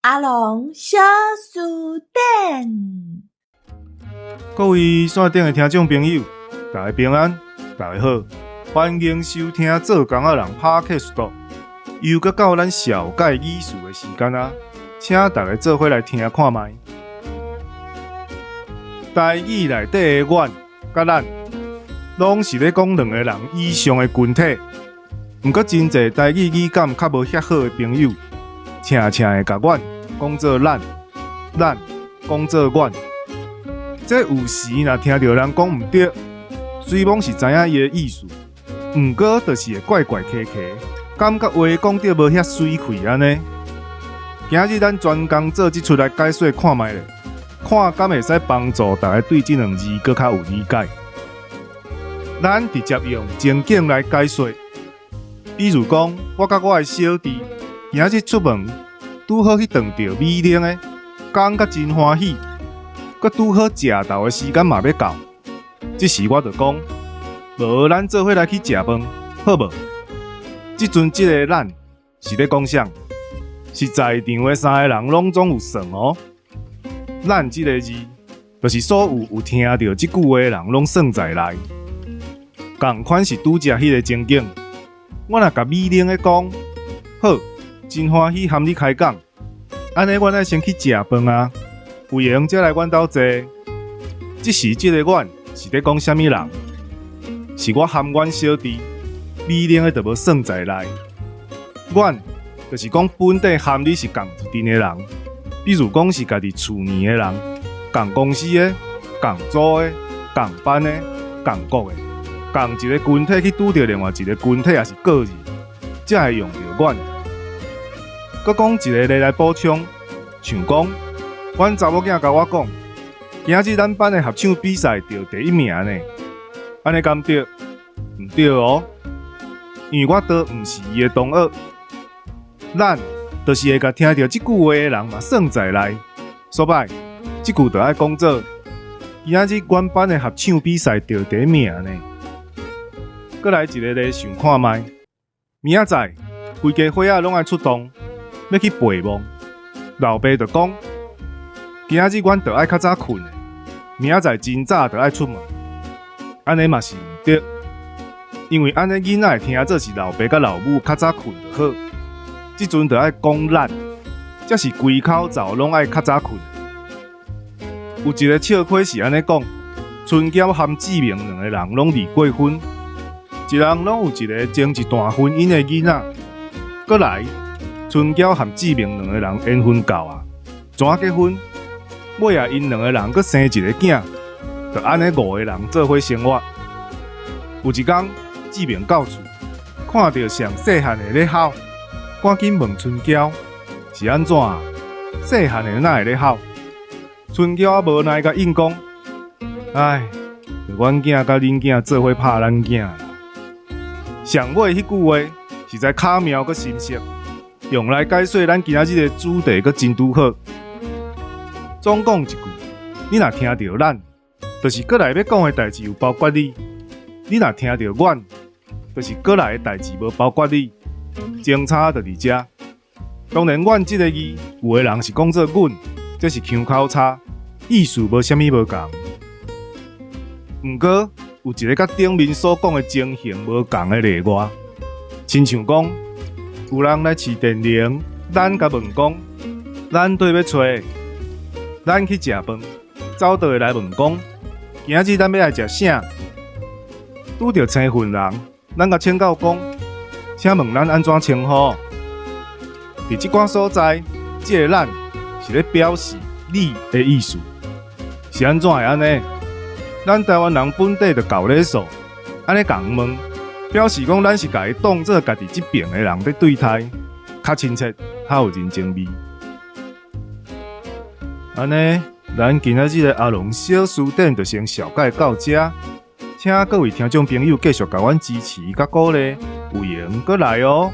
阿龍小辭典。各位線頂的聽眾朋友，大家平安，大家好，歡迎收聽做工仔人 Podcast。又閣到咱紹介語詞的時間啊，請大家做伙來聽看覓。台語內底的阮佮咱，攏是咧講兩个人以上的群體。毋過真濟台語語感較無遐好的朋友，常常會共阮講做咱，咱講做阮。這有時若聽著人講毋對，雖罔是知影伊的意思，毋過就是會怪怪奇奇，感覺話講著無遐媠氣按呢。今日咱專工做這齣來解說看覓咧，看敢會使幫助大家對這兩字閣較有理解。咱直接用情景來解說，比如講，我佮我的小弟今日出門，拄好去撞著美玲的，感覺真歡喜。閣拄好食晝的時間嘛欲到，這時我就講，無咱做伙來去食飯，好無？這陣這个咱是咧講啥？是在場的三个人攏總有算哦。咱這个字，就是所有有聽著這句話的人攏算在內。仝款是拄才彼个情景，我若共美玲的講，好，真歡喜和你開講，按呢阮愛先去食飯啊。有閒才來阮兜坐。這時這个阮是咧講啥物人？是我和阮小弟美玲的就無算在內。阮就是講本底和你是仝一陣的人，比如講是家己厝裡的人，仝公司的、仝組的、仝班的、仝國的，仝一个群體去拄著另外一个群體，抑是個人，才會用著阮。閣講一个例來補充，像講，阮查某囝共我講，今日咱班的合唱比賽得第一名呢，按呢敢對？毋對哦，因為我都毋是伊的同學。咱就是會共聽著這句話的人嘛算在內，所以這句就愛講做：今日阮班的合唱比賽得第一名呢。閣來一个例想看覓，明仔載規家伙仔攏愛出動，欲去陪墓。老爸就講，今仔日阮著愛較早睏，明仔載真早就愛出門，按呢嘛是毋對，因為按呢囡仔會聽做是老爸佮老母較早睏就好，這陣就愛講咱，才是規口罩攏愛較早睏。有一個笑話是按呢講，春嬌和志明兩个人攏離過婚，一人攏有一个前一段婚姻的囡仔，閣來春嬌和志明兩个人緣分到啊，怎結婚？尾仔𪜶兩个人閣生一个囝，就按呢五个人做伙生活。有一工，志明到厝，看著上細漢的咧哭，趕緊問春嬌是按怎啊？細漢的哪會咧哭？春嬌無奈共應講：唉，就阮囝佮恁囝做伙拍咱囝啦。上尾彼句話實在巧妙閣深黝，用來解說咱今仔日的主題閣真拄好。總講一句，你若聽著咱，就是閣來欲講的代誌有包括你；你若聽著阮，就是閣來的代誌無包括你。相差就佇遮。當然，阮這个字，有的人是講做阮，這是腔口差，意思無啥物無仝。毋過有一个佮頂面所講的情形無仝的例外，親像講，有人來飼電鈴，咱共問講，咱佗欲揣？咱去食飯，走道的來問講，今仔日咱欲來食啥？拄著生份人，咱共請教講，請問咱按怎稱呼？佇這寡所在，這个咱是咧表示你的意思，是按怎會按呢？咱台灣人本底就厚禮數，按呢共問，表示講咱是共伊當做家己這爿的人咧對待，較親切，較有人情味。按呢，咱今仔日的阿龍小辭典就先紹介到遮，請各位聽眾朋友繼續共阮支持佮鼓勵，有閒閣來哦。